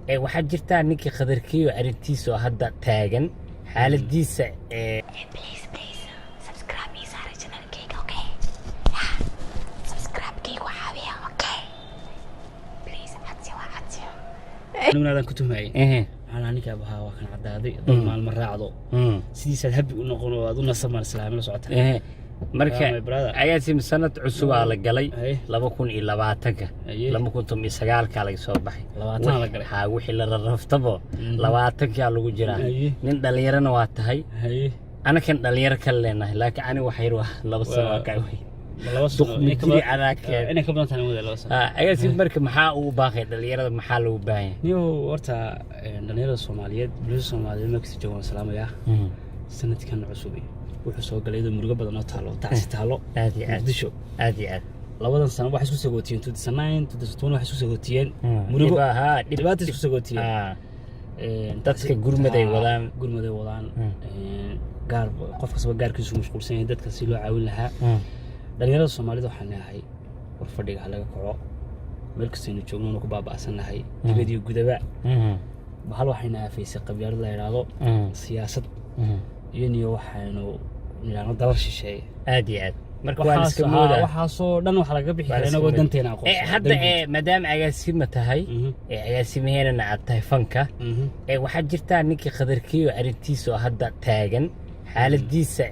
Waxaa jirtaa ninkii Khadarkiyo arrintiisa oo hadda taagan xaaladiisa. Please, please, subscribe ii saara channelkayga, okay? Subscribe-kayga caawiya, okay? Please, codsi waa codsi. Aniguna adaan ku tuhmayay. Waxaan lahaa, ninkaa bahaa waa kan caddaaday dad maalmo raacdo, sidiisaad habi u noqon oo aad u nasamaan islaami la socota. Marka Yeah, my brother. Agaasim, sanad cusubaa la galay, 2020-ka. 2019-kaa laga soo baxay. 20 la galay. Haa, wixii la raraftabo 20-kaa lagu jiraa. Nin dhalinyarana waa tahay. Anakan dhalinyaro kale leenahay, laakiin ani wax yar waa 2 sano waa kaa wey. Ma 2 sano? Duq Inay ka mijiri badan- anaa keen. Inay ka badan tahay wada 2 sano. Agaasim, marka maxaa ugu baaqay dhalinyarada? Maxaa loogu baahan yahay? Niyow, horta dhalinyarada Soomaaliyeed, bulshada Soomaaliyeed meel kasta jooga waan salaamayaa. Sanadkan cusub wuxuu soo galay iyadoo murugo badan oo taalo, tacsi taalo Aad iyo aad. Muqdisho. Aad iyo aad. 2dan sano waxay isku sagootiyeen, 2009, 2020, waxay isku sagootiyeen murugo. Haa, Dhibaata isku sagootiyeen. Dadka gurmaday wadaan. Gurmaday wadaan. Gaar qof kastaba gaarkiisu mashquulsan yahay dadka si loo caawin lahaa. Dhalinyarada Soomaalida waxaan leeyahay, war fadhiga ha laga kaco. Meel kastaynu joogno ku baaba'sannahay, dibad iyo gudaba. Bahal waxayna aafaysay qabyaalad la idhaahdo, siyaasad iyo niyo waxaynu nidhaahno dalal shisheeye. Aad iyo aad. Marka waa la iska moodaa. Waxaasoo dhan waxaa lagaga bixi Waa la karaa iska inagoo moodaa. danteena aqoonsan. Hadda maadaama agaasima tahay, agaasimaheenana aad tahay fanka, waxaa jirtaa ninkii Khadarkiyo arrintiisa oo hadda taagan xaaladiisa.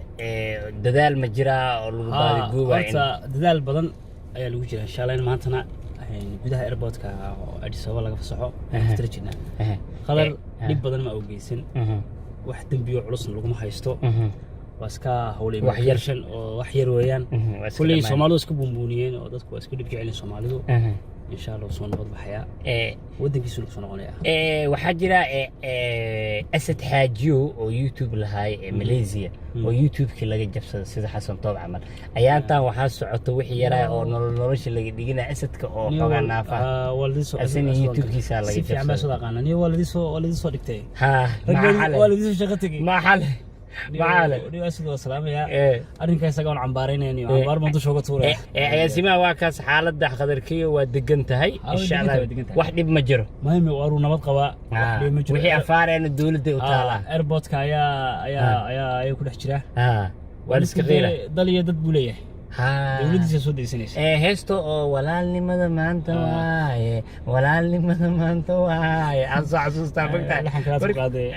Dadaal ma jiraa oo lagu baadigooba? Horta dadaal badan ayaa lagu jira, insha Allah, in maantana gudaha airportka oo Addis Ababa laga fasaxo ayaan ku tala jirnaa. Khadar dhib badan ma ogeysan, wax dembiyo culusna laguma haysto, waa iska howlay Wax yar. immigration oo wax yar weeyaan. Waa iska Kulley dhammaan. Soomaalidu iska buunbuuniyeen oo dadku waa iska dhib jecelin Soomaalidu. Insha Allah soo nabad baxayaa, waddankiisuna kusoo noqonayaa. Waxaa jira Asad Xaajiyo oo YouTube lahaay ee Malaysia oo YouTube-kii laga jabsaday sida Xasan Toob camal. Ayaantan waxaa socota wixii yaraa oo nolosha laga dhiginaya Asadka oo xoogaa naafa. Asina YouTube-kiisa laga Si fiican baa jabsaday. soo aqaana niyo, waa ladii soo dhigtay. Ha. Rag waa ladii soo shaqo tegey. Maxaa le, maxaa le? Niyo, Asad waa salaamayaa. Arrinka isaga waan cambaaraynaya niyo, cambaar baan dusha uga tuuraya. Agaasimaha, waa kaas, xaaladda Qadarkiyo waa degan tahay. Ah, way insha degan tahay, Allah. Way degan tahay. Wax dhib ma jiro. Muhiim waaruu nabad qabaa, wax dhib ma jiro. Wixii afaareena dowladda u taalaa. Airportka ayaa ku dhex jira. Waa la iska qiira. Dal iyo dad buu leeyahay, dowladdiisa soo daysanaysa. Heesto oo "Walaalnimada maanta waaye, walaalnimada maanta waaye" aan soo xasuustaa, mogtahay. Laxanka aad ku qaaday.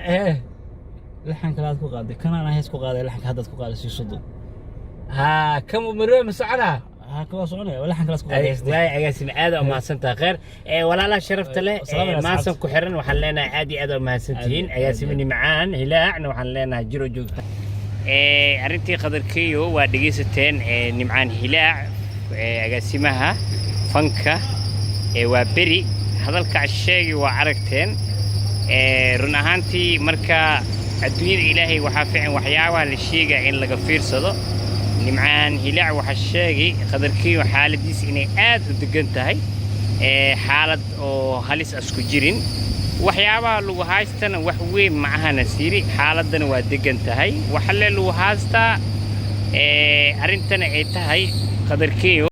Laxan kale aad ku qaaday, kanaan hees ku qaaday, laxanka haddaad ku qaaday sii sodo. Ha, kam marwe ma soconaa? Ha, ka waa soconaya, laxan kale aad ku qaaday heesta. Waay agaasime, aad u mahadsantahay. Kheer walaalaha sharafta leh. Salaam maasan asxaabta. ku xiran waxaan leenahay aad iyo aad u mahadsantihiin. Aad iyo aad. Agaasime Nimcaan Hilaacna waxaan leenahay jiro joogta. Arrintii Qadarkeyo waa dhegaysateen. Nimcaan Hilaac, agaasimaha fanka waa beri hadalka sheegi, waa aragteen. Run ahaantii, marka adduunyada Ilaahay waxaa fiican waxyaabaha la sheegaya in laga fiirsado. Nimcaan Hilaac waxaa sheegay Qadarkiyo xaaladiisa inay aad u degan tahay, xaalad oo halis asku jirin, waxyaabaha lagu haystana wax weyn ma ahana siiri, xaaladdana waa degan tahay, waxa le lagu haystaa, arrintana ay tahay Qadarkiyo.